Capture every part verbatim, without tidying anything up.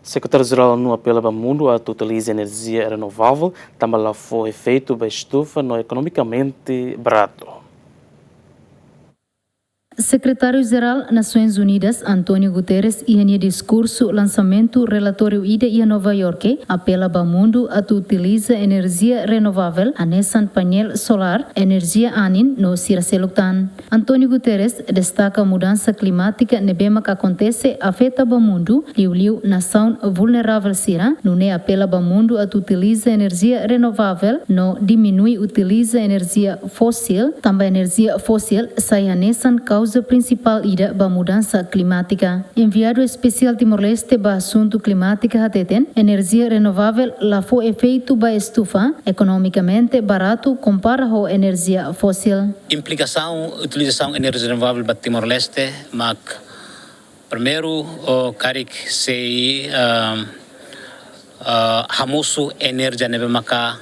Sekretáriu-Jerál ONU apela ba mundu atu utiliza enerjia renovavel, tanba la fó efeitu ba estufa no ekonomikamente baratu. Sekretáriu-Jerál Nasoins Unidas, António Guterres, iha nia diskursu lansamentu relatóriu ida iha Nova Iorke, apela ba mundu atu utiliza enerjia renovavel, hanesan painél solár, enerjia anin no sira seluk tan. António Guterres destaka mudansa klimátika ne'ebé mak akontese afeta ba mundu, liuliu nasaun vulneravel sira, nune'e apela ba mundu atu utiliza enerjia renovavel no diminui utiliza enerjia fósil, tanba enerjia fósil sai hanesan kauza prinsipál ida ba mudansa klimátika. Enviadu Espesiál Timor-Leste ba Asuntu Klimátika hateten, enerjia renovavel la fó efeitu ba estufa, ekonomikamente baratu kompara ho enerjia fósil. Implikasaun utilizasaun enerjia renovavel ba Timor-Leste mak primeiru, o, karik sei, ah, ah, hamosu enerjia ne'ebé maka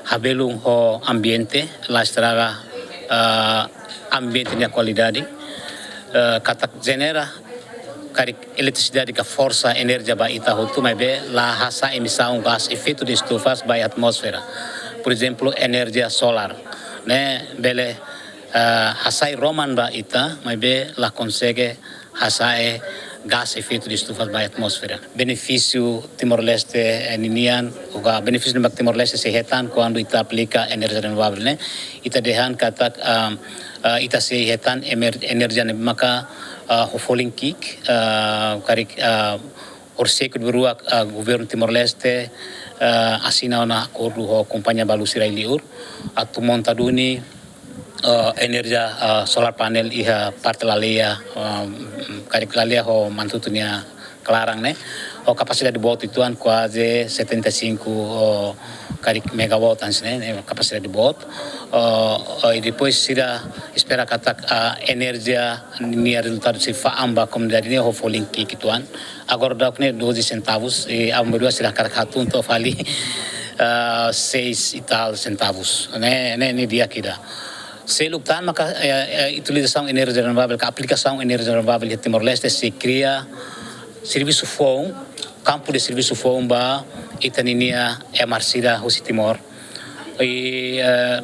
habelun ho ambiente, la estraga, ah, ambiente nia kualidade. Ah, katak jenera karik eletrisidade ka forsa enerjia ba ita hotu, maibé la hasa'e emisaun gás efeitu de estufas ba iha atmósfera. Por ezemplu, enerjia solár ne'e bele, ah, hasai roman ba ita, maibé la konsege hasa'e gás efeitu de estufas ba iha atmósfera. Benefísiu Timor-Leste, eh, ninian, ou ka benefísiu ne'ebé Timor-Leste sei hetan kuandu ita aplika enerjia renovavel ne'e, ita dehan katak, ah, ah, ita sei hetan emer-, enerjia ne'ebé maka, ah, ho folin ki'ik, ah, karik, ah, horisehik ne'ebé rua, ah, governu Timor-Leste, ah, asina ona akordu ho kompañia balu sira iha li'ur, atu monta duni, ah, enerjia, ah, solár painél iha parte laleha, ah, karik laleha ho Manatuto nia klaran ne'e, ho kapasidade boot uitoan kuaze setenta e cinco, oh, karik megawatt hanesan ne'e, ne'e kapasidade boot. Oh, oh, i depois sira espera katak, ah, enerjia nia rezultadu sei fa'an ba komunidade ne'e ho folin ki'ik uitoan. Agora daudauk ne'e doze centavos, i aban-bainrua sira hakarak hatun to'o fali, ah, seis e tal centavos. Ne'e, ne'e, ne'e di'ak ida. Seluk tan maka, eh, eh, utilizasaun enerjia renovavel, ka aplikasaun enerjia renovavel iha Timor-Leste sei kria servisu foun, kampu de servisu foun ba ita ninia ema sira husi Timor. I, eh,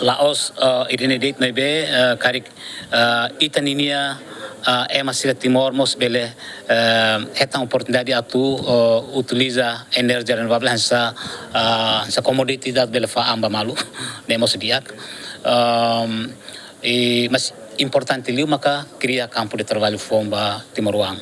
la'ós, eh, ida-ne'e de'it maibé, eh, karik, eh, ita ninia, eh, ema sira Timor mós bele, eh, hetan oportunidade atu, eh, utiliza enerjia renovavel hanesan, eh, hanesan commodity ida bele fa'an ba malu, ne'e mós di'ak. Ehm, i, mas importante liu maka kria kampu de traballu foun ba timoroan,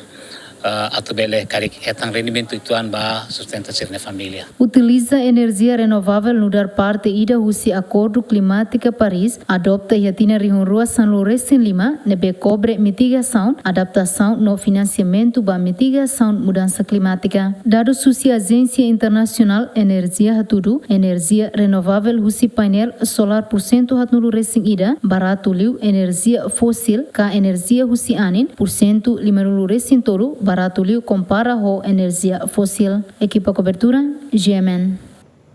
ah, atu bele karik hetan rendimentu uitoan ba sustenta sira-nia família. Utiliza enerjia renovavel nu'udar parte ida husi Akordu Klimátika Paris, adopta iha tinan rihun rua sanulu resin lima, ne'ebé kobre mitigasaun, adaptasaun no finansiamentu ba mitigasaun mudansa klimátika. Dadus husi Ajénsia Internasionál Enerjia hatudu, enerjia renovavel husi painél solár pursentu haatnulu resin ida baratu liu enerjia fósil, ka enerjia husi anin pursentu limanulu resin tolu baratu liu kompara ho enerjia fósil. Ekipa kobertura, G M N.